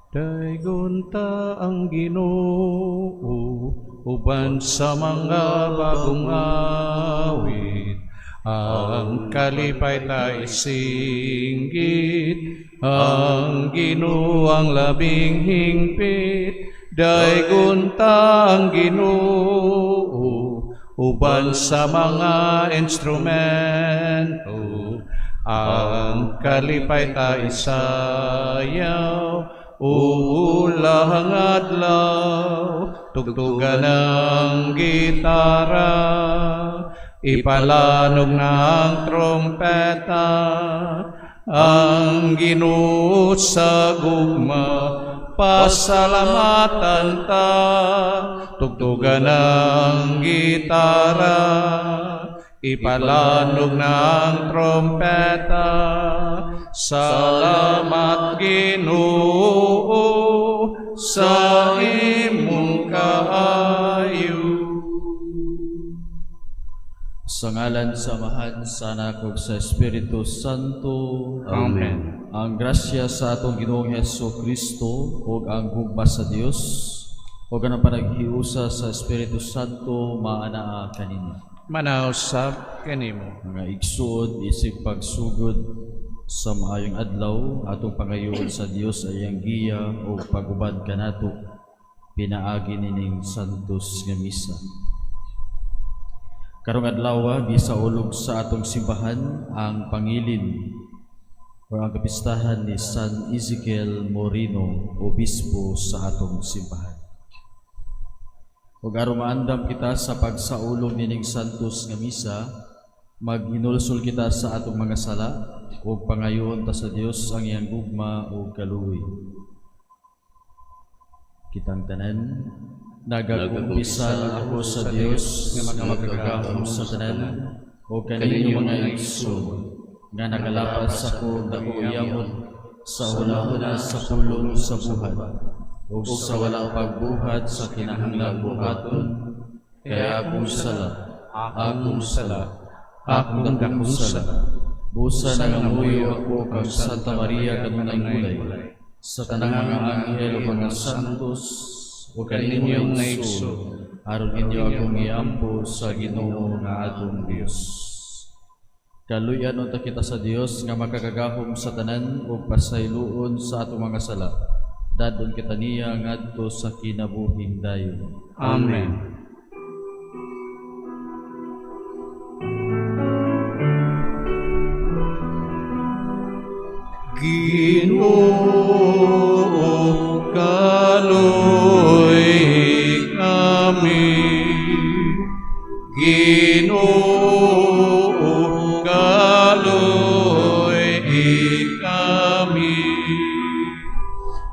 Daygon ta ang Ginoo uban sa mga bagong awit. Ang kalipay ta isinggit, ang Ginoo ang labing hingpit. Daygon ta ang Ginoo uban sa mga instrumento. Ang kalipay ta isayaw, ulahang adlaw, tugtugan ng gitara, ipalanog ng trompeta, ang Ginoo sa gugma, pasalamatan ta, tugtugan ng gitara, ipalanog ng trompeta, salamat, Ginoo, sa imong kaayo. Sa ngalan sa Amahan, sa Anak ug sa Espiritu Santo. Amen. Ang grasya sa atong Ginoong Hesus Kristo ug ang gugma sa Dios ug ang panaghiusa sa Espiritu Santo maanaa kaninyo. Manausab kanimo. Mga igsoon, isip pagsugod sa maayong adlaw, atong pangayoon sa Dios ang iyang giya ug paguban kanato pinaagi nining Santos nga Misa. Karong adlaw, gisaulog sa atong simbahan ang pangilin o ang kapistahan ni San Ezekiel Moreno, obispo sa atong simbahan. Ug aron maandam kita sa pagsaulog nining Santos nga Misa, maghinulsol kita sa atong mga sala ug pangayoon ta sa Dios ang iyang gugma ug kaluoy. Kitang tanan, nagakumpisal ako sa Dios nga makagagahom sa tanan ug kaninyo, mga igsoon, nga nakalapas ako dako yamot sa hunahuna, sa pulong, sa buhat ug sa wala pagbuhat sa kinahanglang buhaton, kay akong sala, akong sala, akong dakong sala. Busa nangamuyo ako kang Santa Maria kanunay gulay, sa tanang mga anghel ug mga santos, ug kaninyo, mga igsoon, aron inyo akong iampo sa Ginoo nga atong Dios. Kaluyan unta kita sa Dios nga makagagahom sa tanan ug pasayloon sa atong mga sala. Dadon kita niya ngadto sa kinabuhing dayon. Amen. Ginoo, kaluoy kami. Ginoo, kaluoy kami.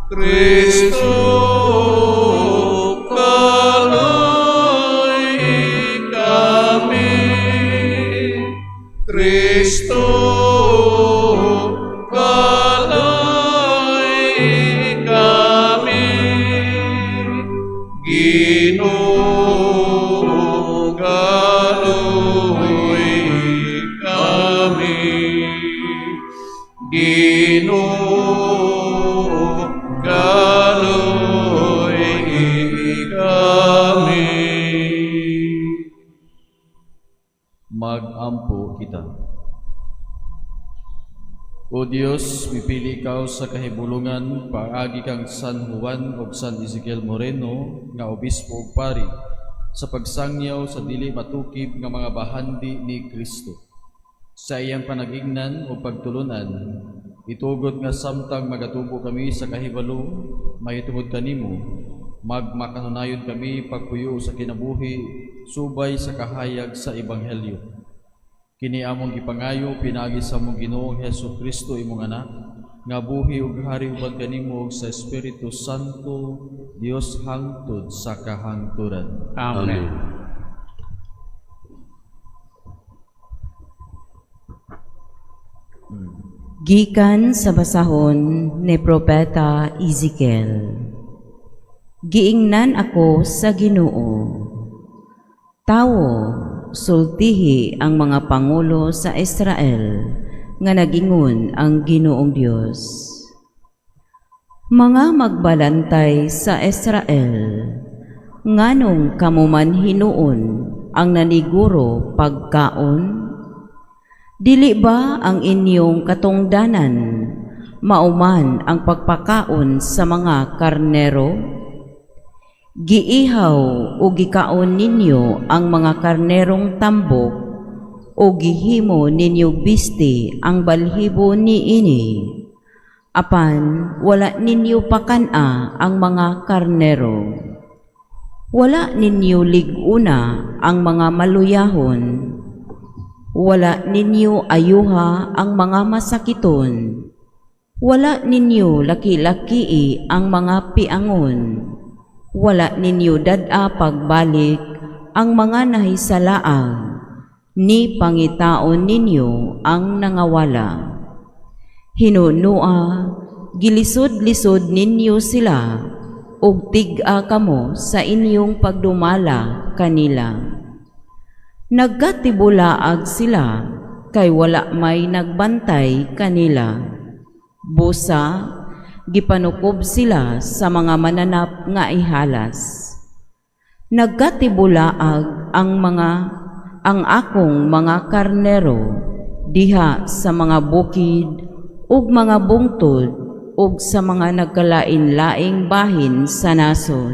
Kristo, kaluoy kami. Kristo, kaluoy kami. Ginoo, kaluoy kami. Ginoo, kaluoy kami. Magampo kita. O Dios, mipili ikaw sa kahibulungan paagi kang San Juan ug San Ezekiel Moreno nga obispo ug pari sa pagsangyaw sa dili matukib nga mga bahandi ni Kristo. Sa iyang panagingnan o pagtulunan, itugot nga samtang magatubo kami sa kahibalo mahitungod kanimo, magmakanunayon kami pagpuyo sa kinabuhi subay sa kahayag sa Ebanghelyo. Kini among gipangayo pinaagi sa among Ginoong Hesus Kristo, imong Anak, nga buhi ug hari uban kanimo ug sa Espiritu Santo, Dios hangtod sa kahangturan. Amen. Gikan sa basahon ni Propeta Ezekiel. Giingnan ako sa Ginoo: "Tawo, sultihi ang mga pangulo sa Israel nga nagingon ang Ginoong Dios. Mga magbalantay sa Israel, nganong kamo man hinuon ang naniguro pagkaon? Dili ba ang inyong katungdanan mao man ang pagpakaon sa mga karnero? Giihaw o gikaon ninyo ang mga karnerong tambok o gihimo ninyo biste ang balhibo niini. Apan wala ninyo pakan-a ang mga karnero. Wala ninyo lig-una ang mga maluyahon. Wala ninyo ayuha ang mga masakiton. Wala ninyo laki-lakii ang mga piangon. Wala ninyo dad-a pagbalik ang mga nahisalaag, ni pangitaon ninyo ang nangawala. Hinunua, gilisod-lisod ninyo sila, ug tig-a kamo sa inyong pagdumala kanila. Nagkatibulaag sila, kay wala may nagbantay kanila. Busa, gipanukob sila sa mga mananap nga ihalas. Nagkatibulaag ang akong mga karnero diha sa mga bukid ug mga bungtod ug sa mga nagkalain-laing bahin sa nasod.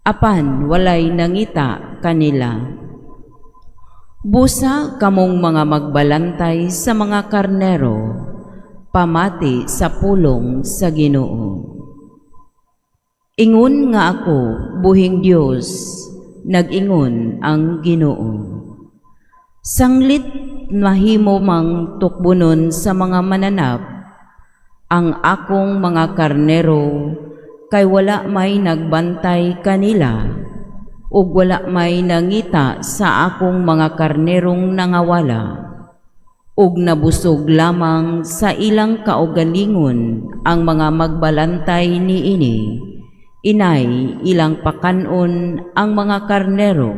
Apan walay nangita kanila. Busa kamong mga magbalantay sa mga karnero, pamati sa pulong sa Ginoo. Ingon nga ako, buhing Dios, nag-ingon ang Ginoo. Sanglit mahimo mang tukbonon sa mga mananap ang akong mga karnero, kay wala may nagbantay kanila ug wala may nangita sa akong mga karnerong nangawala, ug nabusog lamang sa ilang kaugalingon ang mga magbalantay niini, inay ilang pakanon ang mga karnero.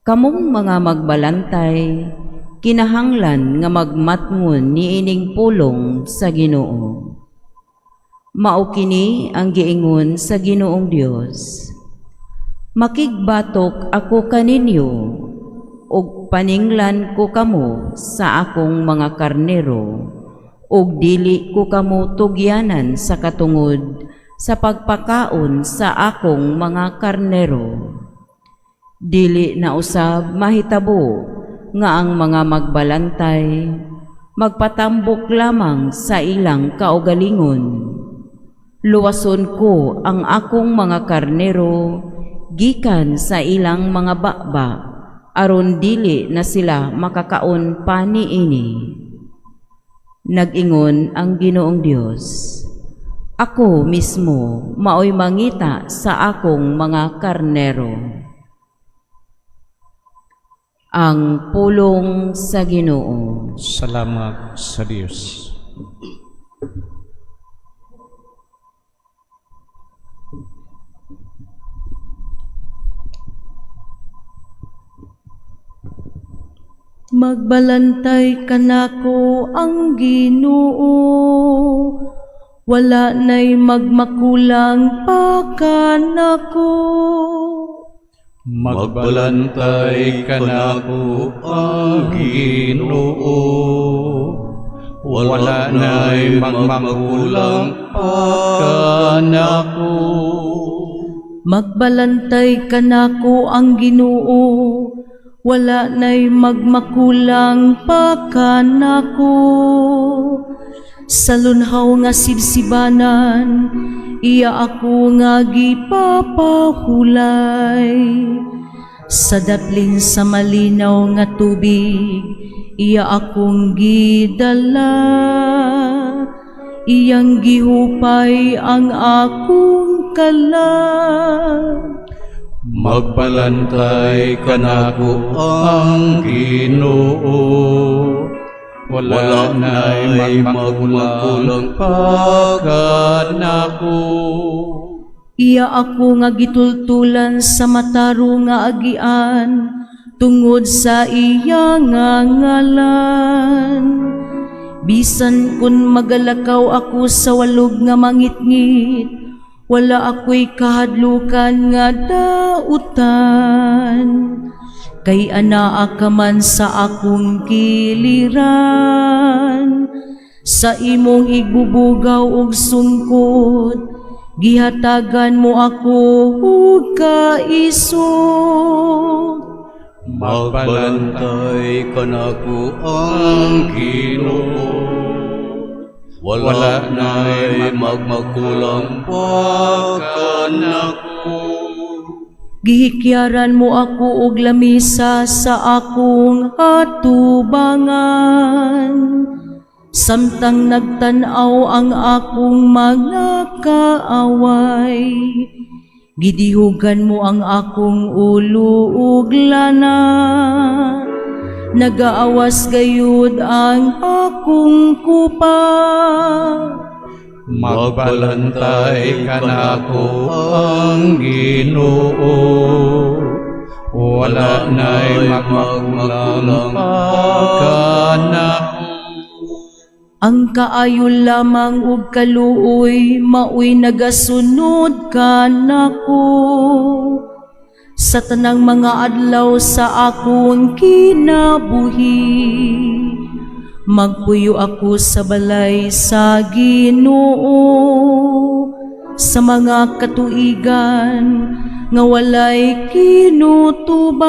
Kamong mga magbalantay, kinahanglan nga magmatngon niining pulong sa Ginoo. Mao kini ang giingon sa Ginoong Dios: Makigbatok ako kaninyo ug paninglan ko kamo sa akong mga karnero, ug dili ko kamo tugyanan sa katungod sa pagpakaon sa akong mga karnero. Dili na usab mahitabo nga ang mga magbalantay magpatambok lamang sa ilang kaugalingon. Luwason ko ang akong mga karnero gikan sa ilang mga baba, aron dili na sila makakaon pa niini. Nag-ingon ang Ginoong Dios, ako mismo maoy mangita sa akong mga karnero. Ang pulong sa Ginoo. Salamat sa Dios. Magbalantay kanako ang Ginoo, wala na'y magmakulang pa kanako. Magbalantay kanako ang Ginoo, wala na'y magmakulang pa kanako. Magbalantay kanako ang Ginoo, wala na'y magmakulang pa kanako. Sa lunhaw nga sibsibanan, iya ako nga gipapahulay. Sa daplin sa malinaw nga tubig, iya akong gidala. Iyang gihupay ang akong kalag. Magbalantay kanako ang Ginoo, wala na'y magmakulang pa kanako. Iya ako nga gitultulan sa matarong nga agian, tungod sa iya nga ngalan. Bisan kun magalakaw ako sa walog nga mangitngit, wala ako'y kahadlukan nga dautan. Kay anaa ka man sa akong kiliran, sa imong igbubugaw ug sungkod, gihatagan mo ako og kaisog. Magbalantay kanako ang Ginoo. Wala na'y magmakulang pa kanako. Gihikyaran mo ako og lamisa sa akong atubangan, samtang nagtan-aw ang akong mga kaaway. Gidihugan mo ang akong ulo ug lana. Nagaawas gayud ang akong kupa. Magbalantay kanako ang Ginoo. Wala na'y magmakulang pa kanako. Ang kaayo lamang ug kaluoy maoy nagasunod kanako sa tanang mga adlaw sa akong kinabuhi. Magpuyo ako sa balay sa Ginoo sa mga katuigan nga walay kinutuban.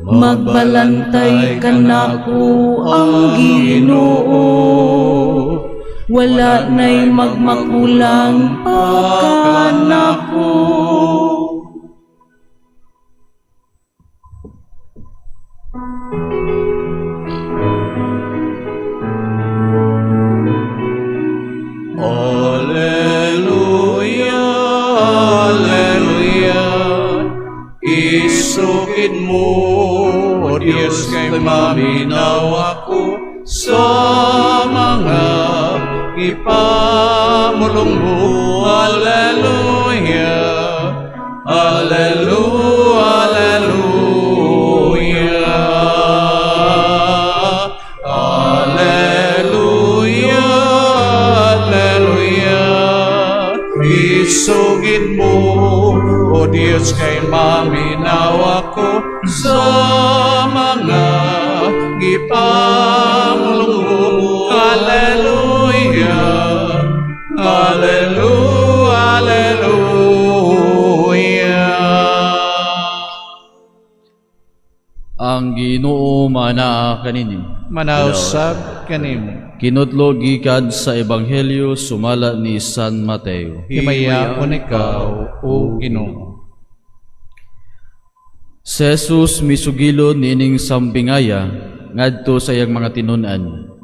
Magbalantay kanako ang Ginoo. Wala na'y magmakulang pa kanako. Alleluia, Alleluia. Isugid mo, O Diyos, kay maminaw ako sa mga ipamulong mo. Alleluia, Alleluia, Alleluia. Alleluia, Alleluia. Isugid mo, O Diyos, kay maminaw ako sa mga gipamulong mo. Alleluia, Alleluia, Alleluia. Ang Ginoo maanaa kaninyo. Manaa usab kanimo. Kinutlo gikan sa Ebanghelyo sumala ni San Mateo. Himayaon ikaw, O Ginoo. Si Jesus misugilon niining sambingaya ngadto sa iyang mga tinun-an.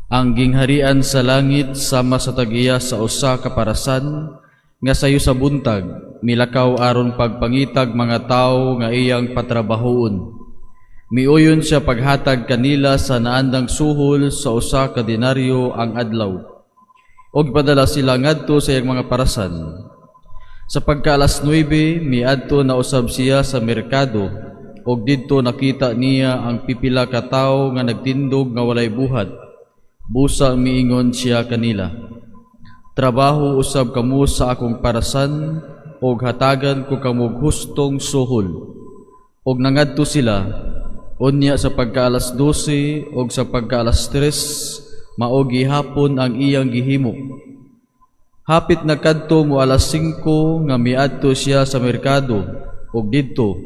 Ang gingharian sa langit sama sa tag-iya sa usa ka parasan nga sayo sa buntag milakaw aron pagpangitag mga tawo nga iyang patrabahoon. Miuyon siya paghatag kanila sa naandang suhol sa usa ka denaryo ang adlaw. Og padala sila ngadto sa iyang mga parasan. Sa pagka alas 9, miadto na usab siya sa merkado og didto nakita niya ang pipila ka tawo nga nagtindog nga walay buhat. Busa miingon siya kanila, "Trabaho usab kamo sa akong parasan og hatagan ko kamo hustong suhol." Og nangadto sila. Unya sa pagka alas 12 og sa pagka alas 3, mao gihapon ang iyang gihimo. Hapit na kadto mo alas 5 nga miadto siya sa merkado og didto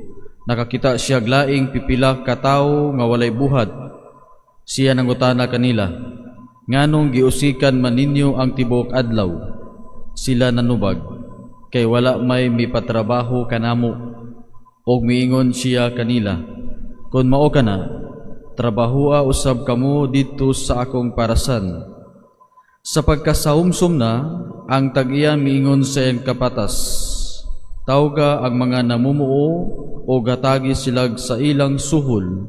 nakakita siya laing pipila ka tawo nga walay buhat. Siya nangutana kanila, "Nganong giusikan man ninyo ang tibuok adlaw?" Sila nanubag, "Kay wala may mipatrabaho kanamo." Og miingon siya kanila, "Kon mao kana, trabahoa usab kamo didto sa akong parasan." Sa pagkasaumsom na, ang tag-iya miingon sa iyang kapatas, "Tawga ang mga namumuo o gatagi silag sa ilang suhol.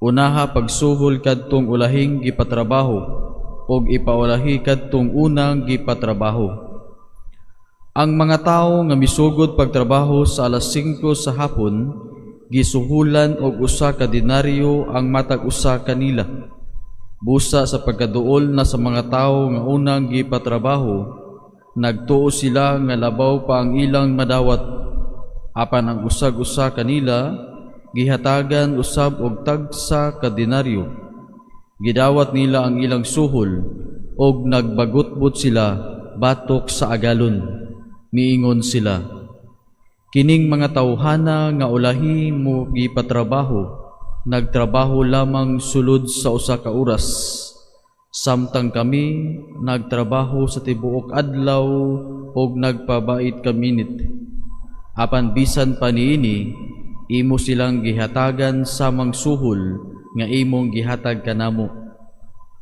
Unaha pagsuhol kadtong ulahing gipatrabaho og ipaulahi kadtong unang gipatrabaho." Ang mga tawo nga misugod pagtrabaho sa alas 5 sa hapon, gisuhulan og usa ka denaryo ang matag usa kanila. Busa sa pagkaduol na sa mga tawo nga unang gipatrabaho, nagtuo sila nga labaw pa ang ilang madawat. Apan ang usag-usa kanila gihatagan usab og tagsa ka denaryo. Gidawat nila ang ilang suhol og nagbagutbot sila batok sa agalon. Miingon sila, "Kining mga tawhana nga ulahi mo gipatrabaho, nagtrabaho lamang sulod sa usa ka oras, samtang kami nagtrabaho sa tibuok adlaw ug nagpabait kaminit. Apan bisan pa niini, imo silang gihatagan samang suhol nga imong gihatag kanamo."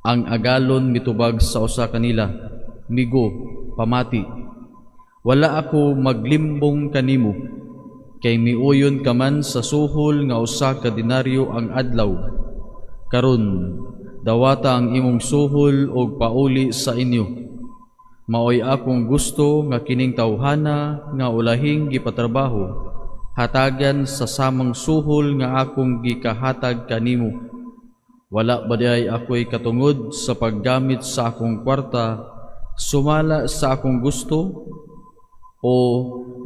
Ang agalon mitubag sa usa kanila, "Migo, pamati. Wala ako maglimbong kanimo, kay miuyon ka man sa suhol nga usa ka denaryo ang adlaw. Karon, dawata ang imong suhol og pauli sa inyo. Maoy akong gusto nga kining tawhana nga ulahing gipatrabaho hatagan sa samang suhol nga akong gikahatag kanimo. Wala ba diay ako'y katungod sa paggamit sa akong kwarta sumala sa akong gusto? O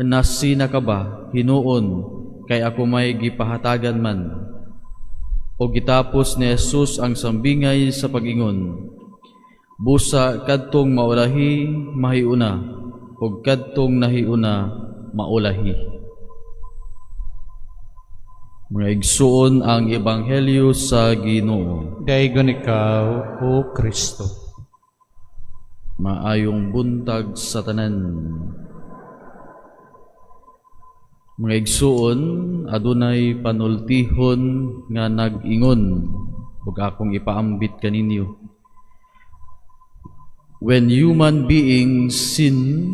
nasina ka ba hinuon kay ako may gipahatagan man?" O gitapos ni Jesus ang sambingay sa pag-ingon, "Busa kadtong maulahi mahiuna, ug kadtong nahiuna maulahi." Mga igsuon, ang ebanghelyo sa Ginoo. Daygon ikaw, O Kristo. Maayong buntag sa tanan. Mga igsuon, adunay panultihon nga nag-ingon ug akong ipaambit kaninyo. "When human beings sin,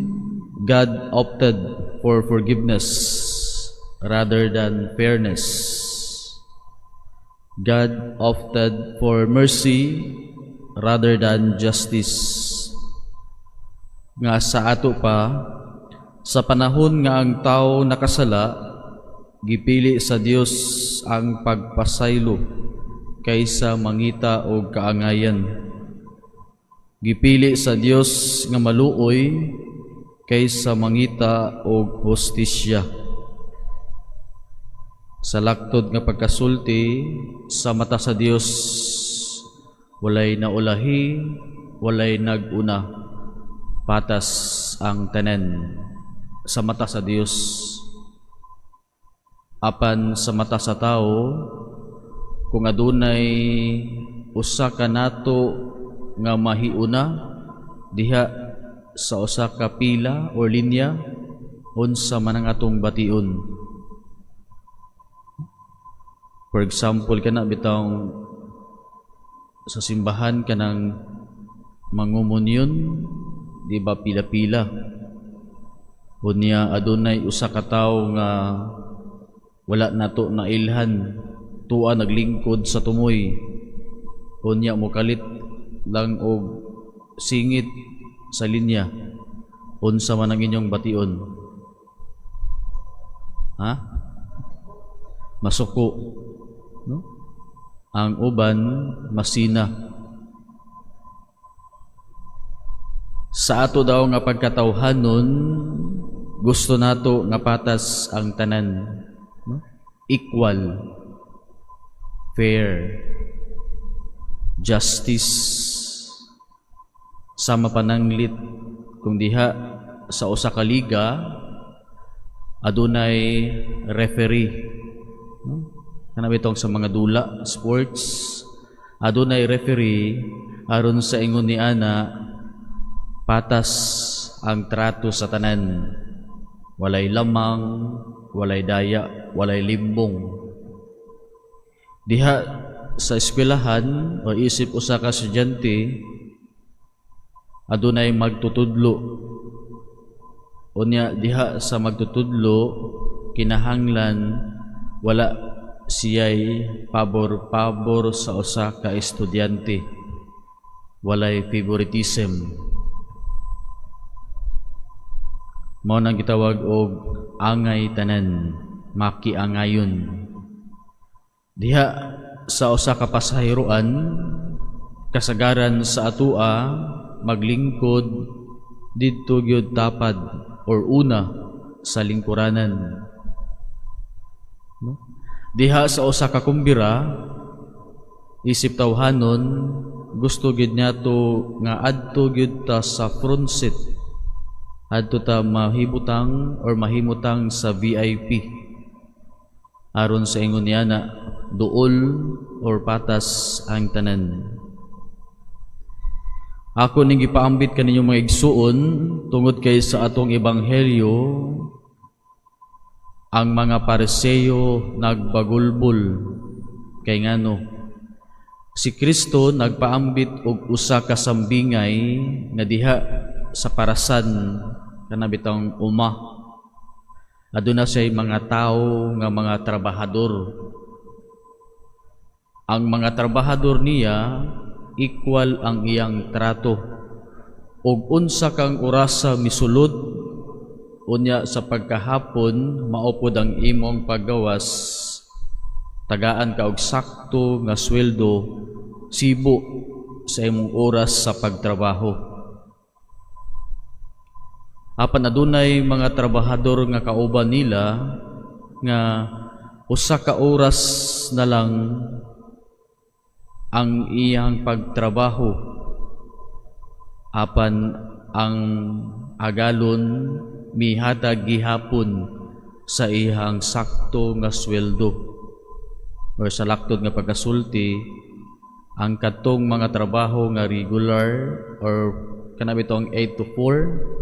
God opted for forgiveness rather than fairness. God opted for mercy rather than justice." Nga sa ato pa, sa panahon nga ang tao nakasala, gipili sa Dios ang pagpasaylo kaysa mangita og kaangayan. Gipili sa Dios nga maluoy kaysa mangita og hustisya. Sa laktod nga pagkasulti, sa mata sa Dios, walay naulahi, walay naguna. Patas ang tanan sa mata sa Dios. Apan sa mata sa tao, kung adunay usa ka nato nga mahiuna diha sa usa ka pila or linya, unsa man ang atong bation? For example, kana bitawng sa simbahan, kanang mangumunyon, di ba pila-pila? Unya adunay usa ka tawo nga wala nato nailhan, tuwa naglingkod sa tumoy. Unya mokalit lang og singit sa linya. Unsa man ang inyong bation? Ha? Masuko. No? Ang uban masina. Sa ato daw nga pagkatawhanon, gusto nato nga patas ang tanan, no? Equal, fair, justice. Sama pananglit kung diha sa usa ka liga adunay referee, no? Kana bitong sa mga dula, sports, adunay referee aron sa ingon ni ana patas ang trato sa tanan. Walay lamang, walay daya, walay limbong. Diha sa eskwelahan o isip usa ka estudyante, adunay magtutudlo. Unya diha sa magtutudlo, kinahanglan wala siya'y pabor-pabor sa usa ka estudyante. Walay favoritism. Mao nang gitawag og angay tanan, makiangayon. Diha sa usa ka pasahiroan, Kasagaran sa atua maglingkod didto gyud tapad or una sa lingkuranan. No? Diha sa usa ka kumbira, isip tawhanon, gusto gyud nato nga adto gyud ta sa front seat. Adto ta mahibutang or mahimutang sa VIP. Aron sa ingon niya na duol or patas ang tanan. Ako ning gipaambit kaninyo, mga igsuon, tungod kay sa atong ebanghelyo ang mga Pariseo nagbagulbol. Kay ngano? Si Kristo nagpaambit og usa ka sambingay nga diha sa parasan, kana bitang uma, aduna siya'y mga tawo nga mga trabahador. Ang mga trabahador niya, equal ang iyang trato og unsa kang orasa misulod, unya sa pagkahapon maupod ang imong paggawas, tagaan ka og sakto nga sweldo sibo sa imong oras sa pagtrabaho. Apan adunay mga trabahador nga kauban nila nga usa ka oras na lang ang iyang pagtrabaho, apan ang agalon mihatag gihapon sa iyang sakto nga sweldo. Or sa laktod nga pagkasulti, ang katong mga trabaho nga regular or kana bitong 8 to 4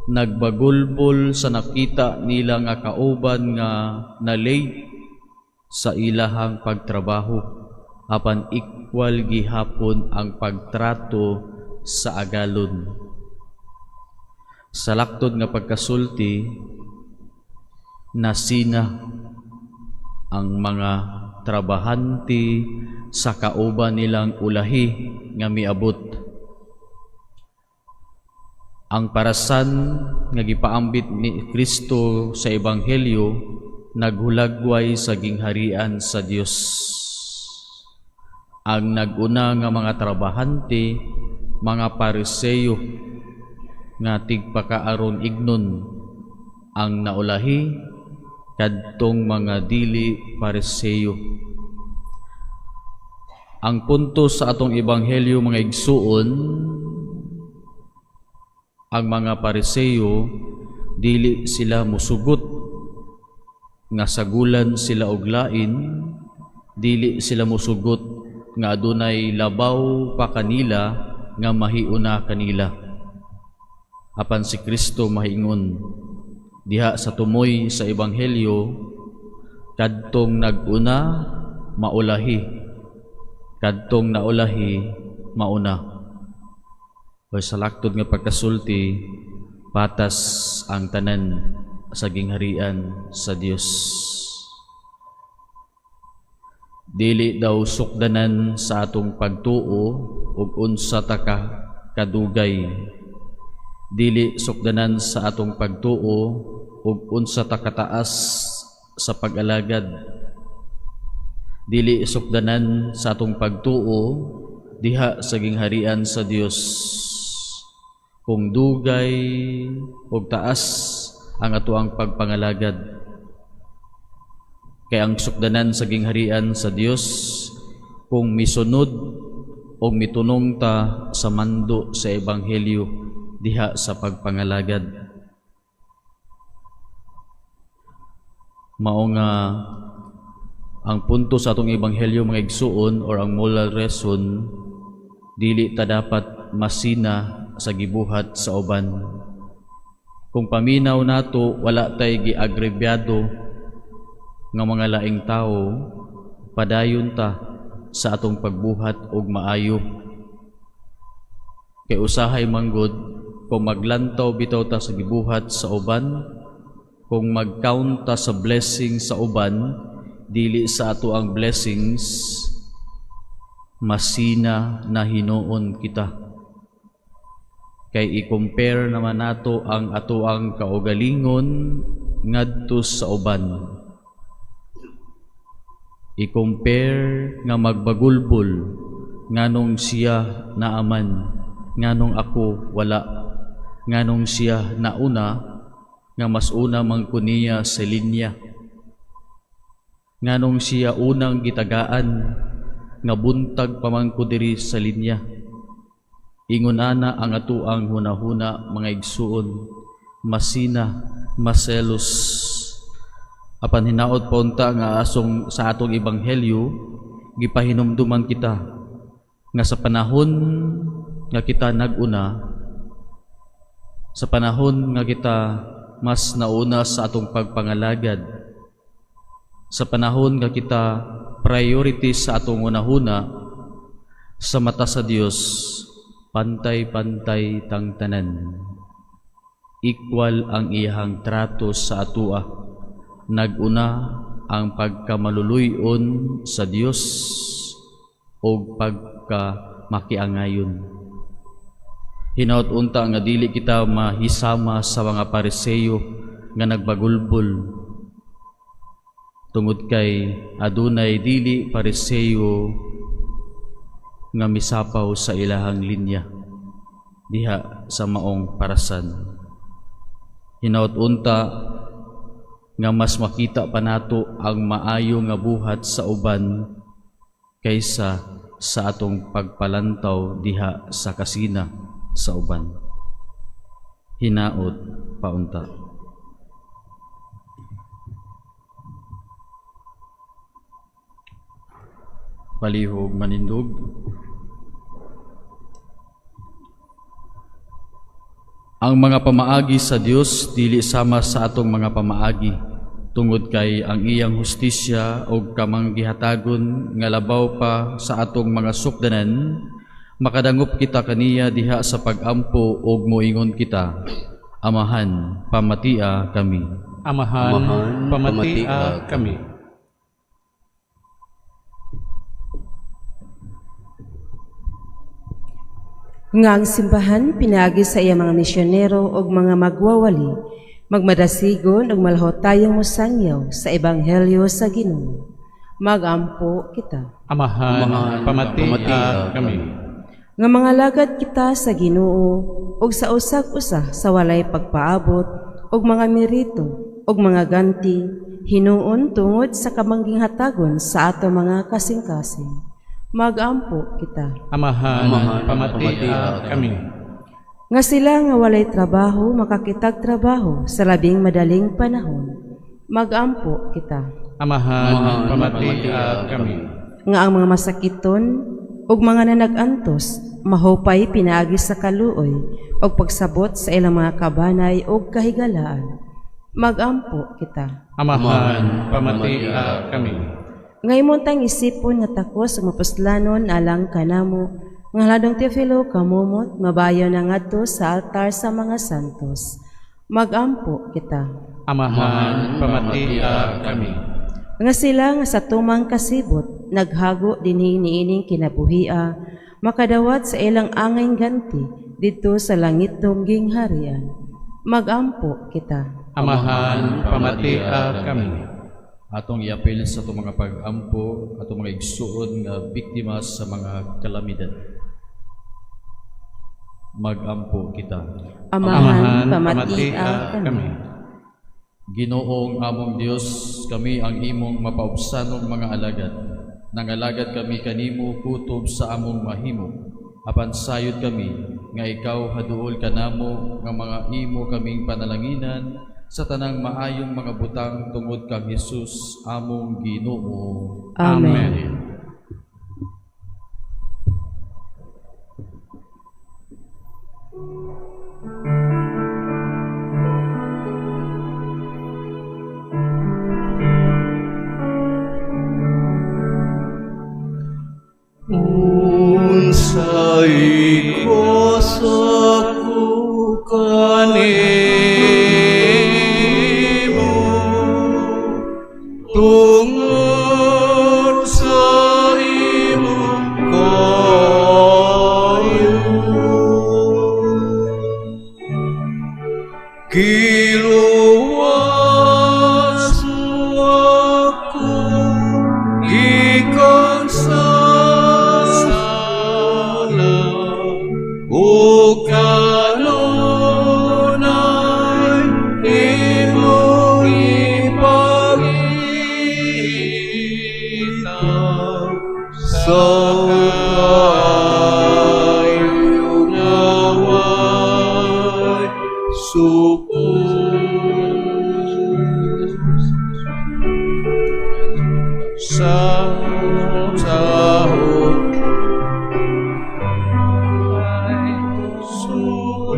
nagbagulbol sa nakita nila nga kauban nga na late sa ilahang pagtrabaho, apan equal gihapon ang pagtrato sa agalon. Sa laktod nga pagkasulti, nasina ang mga trabahante sa kauban nilang ulahi nga miabot. Ang parasan nga gipaambit ni Kristo sa ebanghelyo naghulagway sa gingharian sa Dios. Ang naguna nga mga trabahante, mga Pariseo nga tigpakaaron ignon. Ang naulahi, kadtong mga dili Pariseo. Ang punto sa atong ebanghelyo, mga igsuon, ang mga Pariseo dili sila musugot nga sagulan sila og lain, dili sila musugot nga adunay labaw pa kanila nga mahiuna kanila. Apan si Kristo mahingon diha sa tumoy sa ebanghelyo, kadtong naguna maulahi, kadtong naulahi mauna. O sa laktod nga pagkasulti, patas ang tanan sa gingharian sa Dios. Dili daw sukdanan sa atong pagtuo ug unsa ta ka kadugay. Dili sukdanan sa atong pagtuo ug unsa ta kataas sa pag-alagad. Dili sukdanan sa atong pagtuo diha sa gingharian sa Dios kung dugay og taas ang atoang pagpangalagad. Kay ang sukdanan sa gingharian sa Dios kung misunod o mitunong ta sa mando sa ebanghelyo diha sa pagpangalagad. Mao nga ang punto sa atong ebanghelyo, mga igsuon, or ang moral reason, dili ta dapat masina sa gibuhat sa uban. Kung paminaw nato wala tay giagrebyado nga mga laing tawo, padayon ta sa atong pagbuhat og maayo. Kay usahay manggod kung maglantaw bitaw ta sa gibuhat sa uban, kung mag-count ta sa blessing sa uban, dili sa ato ang blessings, masina na hinuon kita. Kay i-compare naman nato ang atoang kaugalingon ngadto sa uban. I-compare nga magbagulbol Nganong siya naaman, nganong ako wala, nganong siya nauna, nga mas una man ko niya sa linya, nganong siya unang gitagaan, nga buntag pa man ko diri sa linya. Ingon ana ang atuang hunahuna, mga igsuon, masina, maselos. Apan hinaot paunta nga asong sa atong ebanghelyo gipahinumduman kita nga sa panahon nga kita nag-una, sa panahon nga kita mas nauna sa atong pagpangalagad, sa panahon nga kita priority sa atong hunahuna, sa mata sa Dios pantay-pantay tang tanan. Equal ang iyahang trato sa atua. Nag-una ang pagkamaluluyon sa Dios o pagkamakiangayon. Hinaot unta nga dili kita mahisama sa mga Pariseyo nga nagbagulbol, tungod kay adunay dili Pariseyo nga misapaw sa ilahang linya diha sa maong parasan. Hinaot unta nga mas makita pa nato ang maayo nga buhat sa uban kaysa sa atong pagpalantaw diha sa kasina sa uban. Hinaot paunta. Palihog manindog. Ang mga pamaagi sa Dios dili sama sa atong mga pamaagi, tungod kay ang iyang hustisya og kamanggihatagon nga labaw pa sa atong mga sukdanan. Makadangop kita kaniya diha sa pagampo og moingon kita, Amahan, pamatia kami. Amahan, pamatia kami. Nga ang simbahan pinaagi sa iya mga misyonero og mga magwawali, magmadasigon og malahotayong mosangyaw sa ebanghelyo sa Ginoo. Magampo kita. Amahan, pamatia kami. Nga mga lagad kita sa Ginoo og sa usag-usa sa walay pagpaabot og mga merito og mga ganti, hinuon tungod sa kamanggihatagon sa ato mga kasing-kasing. Magampo kita. Amahan, pamatia kami. Nga sila nga walay trabaho makakitag trabaho sa labing madaling panahon. Magampo kita. Amahan, pamatia kami. Nga ang mga masakiton ug mga nanag-antos mahupay pinaagi sa kaluoy ug pagsabot sa ilang mga kabanay ug kahigalaan. Magampo kita. Amahan, pamatia kami. Ngayon tang isipon nga takos ug mapuslanon alang kanamo, nga haladong Teofilo kamumot mabayo na ngadto sa altar sa mga santos. Magampo kita. Amahan, pamatia kami. Nga sila nga sa tumang kasibot naghago dinhi niining kinabuhia, makadawat sa ilang angay ganti didto sa langit tungging harian. Magampo kita. Amahan, pamatia kami. Atong iapil sa atong mga pag-ampo, atong mga igsuon nga biktima sa mga kalamidad. Magampo kita. Amahan, pamatia kami. Ginoong among Dios, kami ang imong mapaubsanong mga alagad. Nangalagad kami kanimo kutob sa among mahimo. Apan sayod kami nga ikaw haduol kanamo nga mga imo kaming panalanginan sa tanang maayong mga butang tungod kang Hesus among Ginoo. Amen. Unsay kosa ko kanimo tungod sa imong kaayo, giluwas mo ako gikan sa Ug kanunay imong ipakita sa kaayo nga way sukod. Sa sahod ay sukod.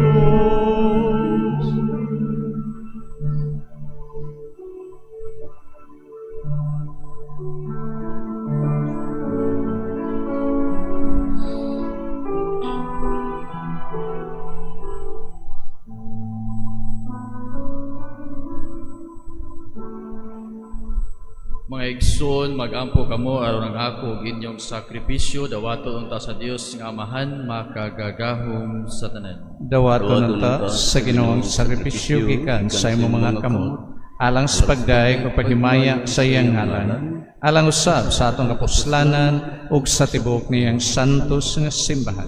Mga igsoon, magampo kamo aron ang ako ug inyong sakripisyo dawaton unta sa Dios nga Amahan makagagahom sa tanan. Dawaton unta sa Ginoong sakripisyo gikan sa imong mga kamot, alang sa pagdayeg ug paghimaya sa iyang ngalan, alang usab sa atong kapuslanan ug sa tibuok niyang santos nga simbahan.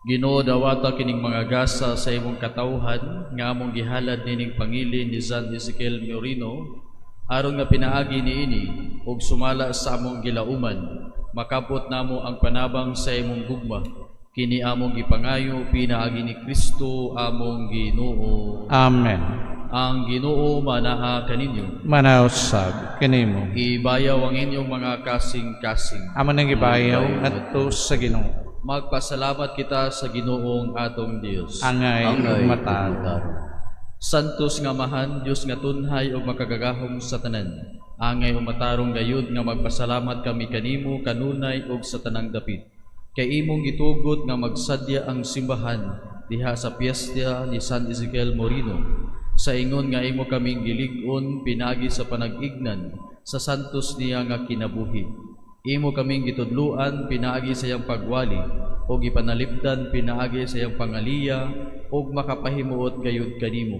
Ginoo, dawata kining mga gasa sa imong katawhan nga among gihalad nining pangilin ni San Ezekiel Moreno, aron nga pinaagi niini ug sumala sa among gilauman, makabot namo ang panabang sa imong gugma. Kini among gipangayo pinaagi ni Kristo among Ginoo. Amen. Ang Ginoo manaa kaninyo. Manausab kanimo. Ibayaw ang inyong mga kasing-kasing. Amo nang gibayaw ngadto sa Ginoo. Magpasalamat kita sa Ginoong atong Dios. Angay ug matarong. Santos nga Amahan, Dios nga tunhay ug makagagahom sa tanan. Angay ug matarong gayud nga magpasalamat kami kanimo kanunay ug sa tanang dapit. Kay imong gitugot nga magsadya ang simbahan diha sa piyesta ni San Ezekiel Moreno. Sa ingon nga imo kaming gilig-on pinagi sa panag-ignan sa santos niya nga kinabuhi. Imo kaming gitudluan pinaagi sa iyang pagwali ug gipanalipdan pinaagi sa iyang pangaliya ug makapahimuot gayud kanimo.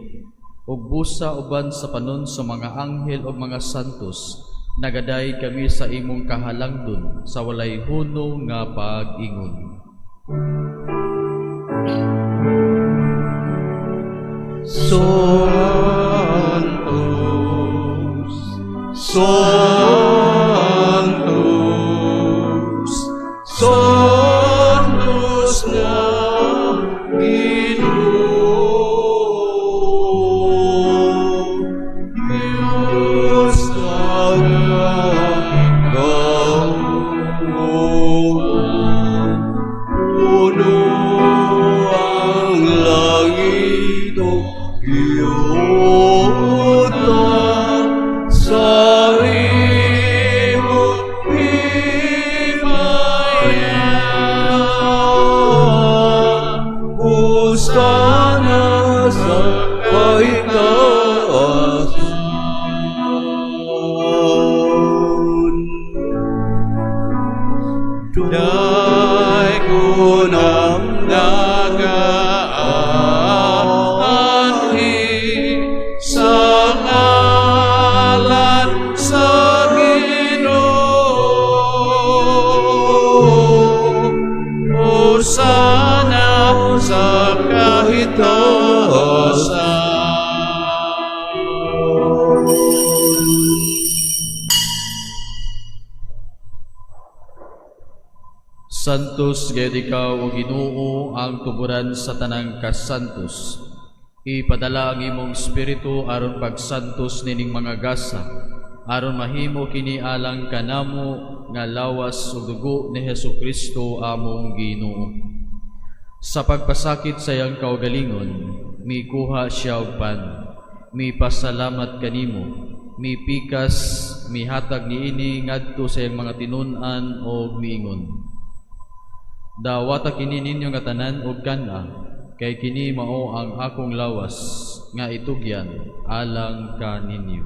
Ug busa uban sa panon sa mga anghel ug mga santos, nagaday kami sa imong kahalangdon sa walay hunong nga pag-ingon. Santos, Santos, Santos nga Ginoo, Diyos kagagahom, puno ang langit ug yuta sa imong himaya. Hosana sa kahitaasan. Daygon ang nagaanhi sa ngalan sa Ginoo. Hosana sa kahitaasan. Santos gayud ikaw o Ginoo ang tuburan sa tanang kasantos. Ipadala ang imong espiritu aron pagsantos nining mga gasa, aron mahimo kini alang kanamo nga lawas ug dugo ni Hesus Kristo among Ginoo. Sa pagpasakit sa iyang kaugalingon, mikuha siya og pan, mipasalamat kanimo, mipikas, mihatag niini ngadto sa iyang mga tinun-an og miingon: Dawata kini ninyo nga tanan og kan-a, kay kini mao ang akong lawas nga itugyan alang kaninyo.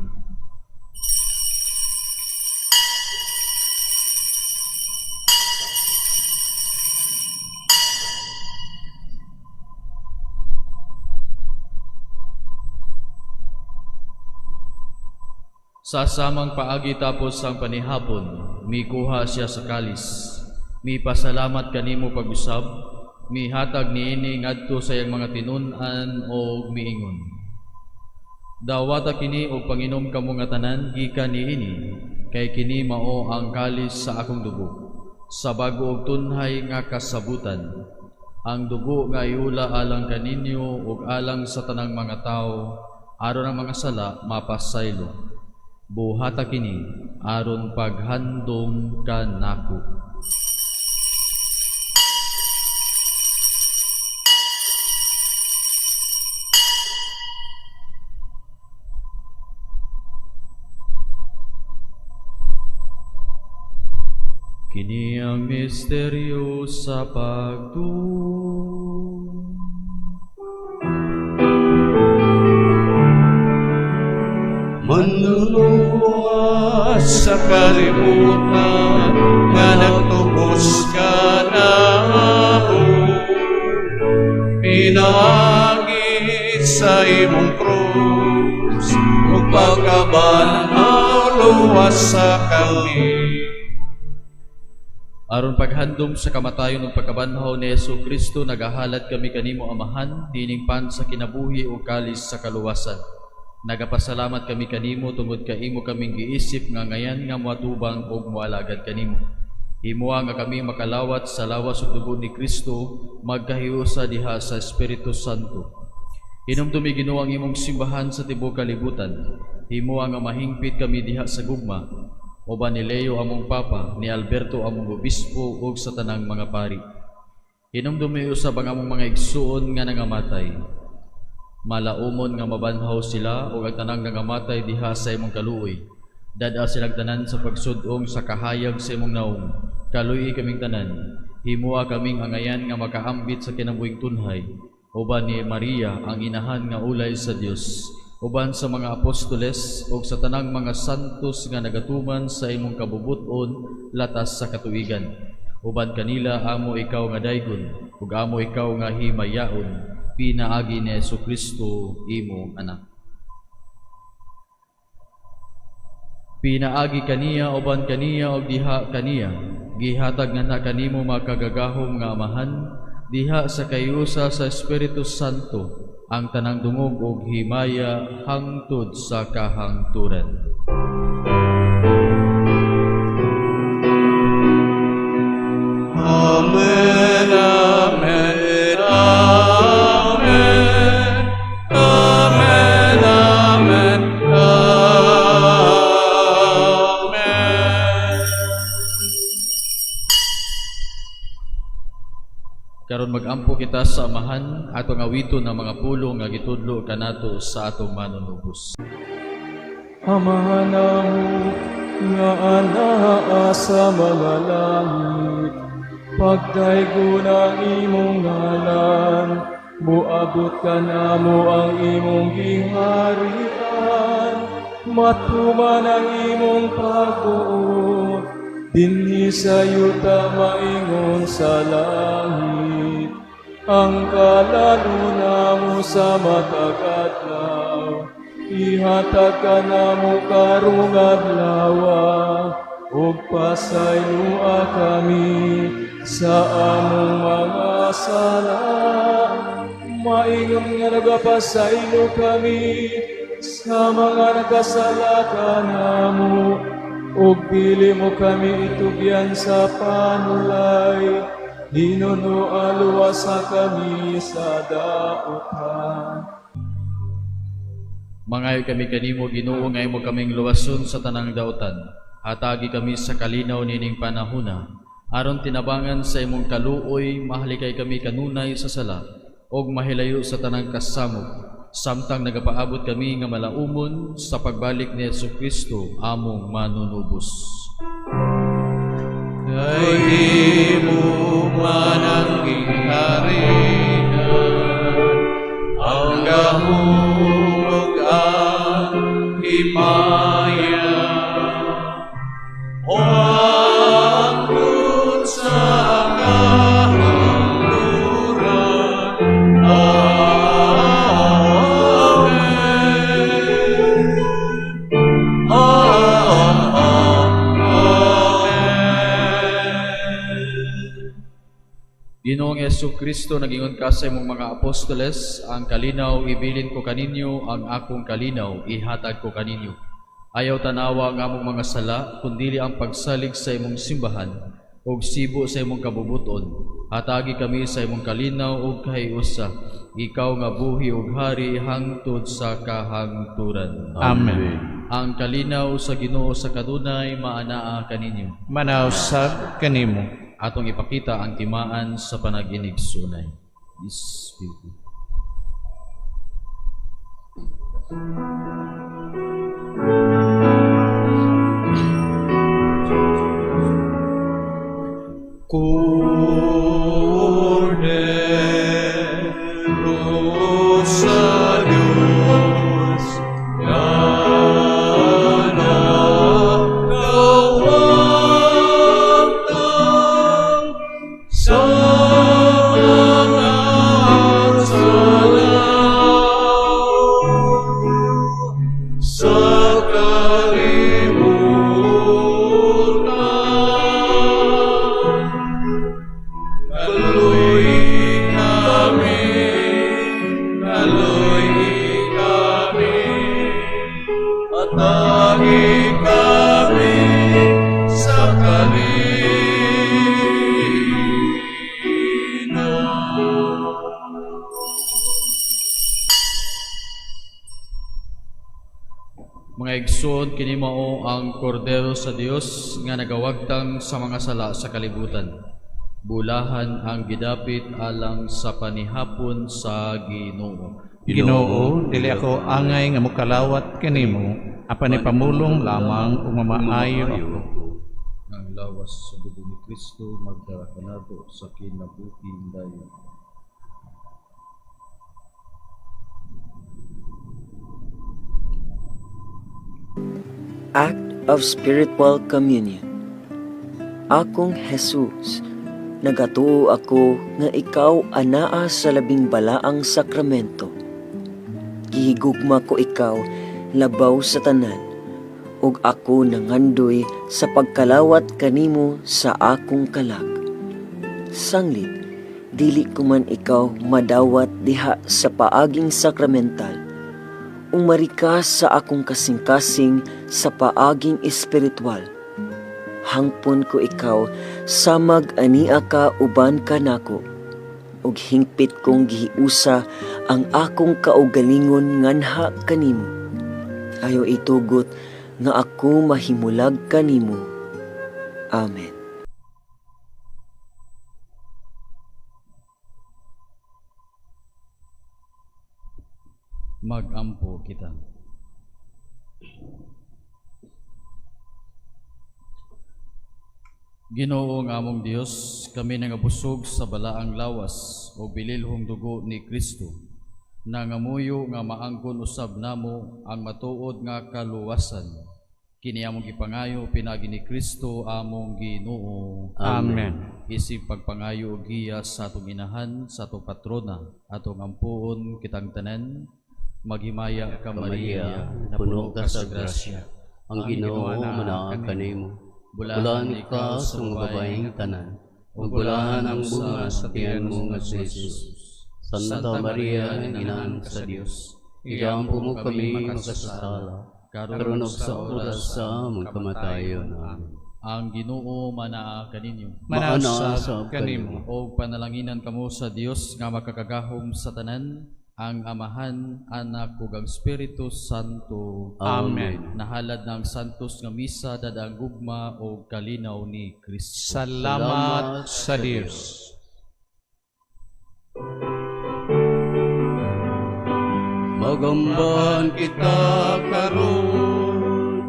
Sa samang paagi tapos ang panihapon, mikuha siya sa kalis. Mipasalamat kanimo pag-usab, Mihatag niini ngadto sa iyang mga tinun-an og miingon: "Dawata kini og panginom kamo nga tanan gikan niini, kay kini mao ang kalis sa akong dugo, sa bag-o ug tunhay nga kasabutan. Ang dugo nga iula alang kaninyo ug alang sa tanang mga tawo aron ang mga sala mapasaylo. Buhata kini aron paghandom kanako." Kini ang misteryo sa pagtuo. Manluluwas sa kalibutan nga nagtubos kanamo pinaagi sa imong krus ug pagkabanhaw, luwasa kami. Aron paghandom sa kamatayon ug pagkabanhaw ni Hesus Kristo, nagahalad kami kanimo, Amahan, niining pan sa kinabuhi ug kalis sa kaluwasan. Nagapasalamat kami kanimo tungod kay imo kaming giisip nga ngayan nga moatubang ug moalagad kanimo. Himoa nga kami makalawat sa lawas ug dugo ni Kristo, magkahiusa diha sa Espiritu Santo. Hinumdumi, Ginoo, ang imong simbahan sa tibuok kalibutan. Himoa nga mahingpit kami diha sa gugma, uban ni Leo among Papa, ni Alberto among Obispo ug sa tanang mga pari. Hinumdumi usab ang among mga igsuon nga nangamatay. Malaumon nga mabanhaw sila ug ang tanang nangamatay diha sa imong kaluoy. Dad-a silang tanan sa pagsud-ong sa kahayag sa imong naong. Kaluoyi kaming tanan. Himoa kaming angayan nga makaambit sa kinabuhing tunhay, uban ni Maria ang inahan nga ulay sa Dios, uban sa mga apostoles ug sa tanang mga santos nga nagatuman sa imong kabubut-on latas sa katuigan. Uban kanila amo ikaw nga daygon ug amo ikaw nga himayaon, pinaagi ni Hesukristo imong anak. Pinaagi kaniya, uban kaniya ug diha kaniya, gihatag nga kanimo, makagagahom nga Amahan, diha sa kahiusa sa Espiritu Santo, ang tanang dungog ug himaya hangtod sa kahangturan. Amen, Amen, Amen, Amen, Amen, Amen. Karon magampo kita sa Amahan, atong awiton ang mga pulong nga gitudlo kanato sa atong manunubos. Amahan namo nga anaa sa mga langit, pagdaygon ang imong ngalan, muabot kanamo ang imong giharian, matuman ang imong pagbuot, dinhi sa yuta maingon sa langit. Ang kalan-on namo sa matag adlaw, ihatag kanamo karong adlawa, ug pasayloa kami sa among mga sala, maingon nga nagapasaylo kami sa mga nakasala kanamo, ug dili mo kami itugyan sa panulay, hinunoa luwasa kami sa dautan. Mangayo kami kanimo, Ginoo, nga imo kaming luwason sa tanang dautan. Hatagi kami sa kalinaw nining panahona, aron tinabangan sa imong kaluoy mahalikay kami kanunay sa sala ug mahilayo sa tanang kasamok, samtang nagapaabot kami nga malaumon sa pagbalik ni Hesukristo among manunubos. Kay imo man ang gingharian, ang gahom ug ang himaya, hangtod sa kahangturan. Amen. Amen. Ginoong Hesus Kristo, nagingon ka sa imong mga apostoles, ang kalinaw ibilin ko kaninyo, ang akong kalinaw ihatag ko kaninyo. Ayaw tanawa ang among mga sala, kundili ang pagsalig sa imong simbahan, ug sibo sa imong kabubuton. Hatagi kami sa imong kalinaw ug kahiusa, ikaw nga buhi ug hari hangtod sa kahangturan. Amen. Ang kalinaw sa Ginoo sa kanunay maanaa kaninyo. Manausab kanimo. Atong ipakita ang timaan sa panag-inigsunay. Peace be with you. Kordero sa Diyos, nga nagkawagtang sa mga sala sa kalibutan. Kaloy kami, kaloy kami, atagi kami sa kalinaw. Mga igsoon, kini mao ang kordero sa Dios nga nagawagtang sa mga sala sa kalibutan. Bulahan ang gidapit alang sa panihapon sa Ginoo. Ginoo, dili ako angay nga mokalawat kanimo, apan ipamulong lamang ug mamaayo ako. Ang lawas sa dugo ni Kristo magdala kanato sa kinabuhing dayon. Act of Spiritual Communion. Akong Jesus, nagatuo ako nga ikaw anaa sa labing balaang sakramento. Gihigugma ko ikaw labaw sa tanan, ug ako nangandoy sa pagkalawat kanimo sa akong kalag. Sanglit, dili ko man ikaw madawat diha sa paaging sakramental. Umari ka sa akong kasing-kasing sa paaging espiritual. Hangpon ko ikaw samag ania ka uban ka nako, ug hingpit kong gihiusa ang akong kaugalingon nganha kanimo. Ayaw itugot nga ako mahimulag kanimo. Amen. Magampo kita. Ginoo nga among Dios, kami nangabusog sa balaang lawas o bililhong dugo ni Kristo. Nangamuyo nga maangkon usab namo ang matuod nga kaluwasan. Kini among gipangayo pinagi ni Kristo among Ginoo. Amen. Isip pagpangayo og giya sa atong inahan, sa atong patrona, atong ampuon kitang tanan. Maghimaya ka Maria, Maria, puno ka sa grasya. Ang Ginoo manaa kanimo. Bulahan ka sa mga babaeng tanan, ug bulahan ang bunga sa tiyan mo nga si Jesus. Santa Maria, Inahan sa Dios, igampo mo kami makasasala, karon ug sa oras sa among kamatayon. Amen. Ang Ginoo manaa kaninyo. Manausab kanimo. O panalanginan kamo sa Dios nga makakagahom sa tanan, ang Amahan, Anak ug ang Espiritu Santo. Amen. Nahalad ng santos nga misa dada ang gugma o kalinaw ni Kristo. Salamat sa Dios. Magamban kita karon,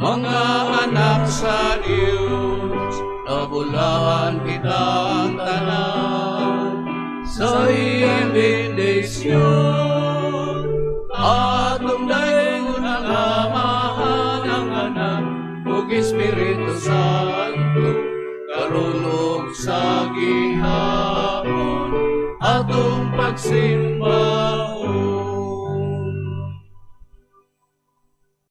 mga anak sa Dios, nabulahan kita ang tanan sa iyang bendisyon. Atong dayon ang Amahan, ang Anak ug Espiritu Santo, karon ug sa gihapon atong pagsimba.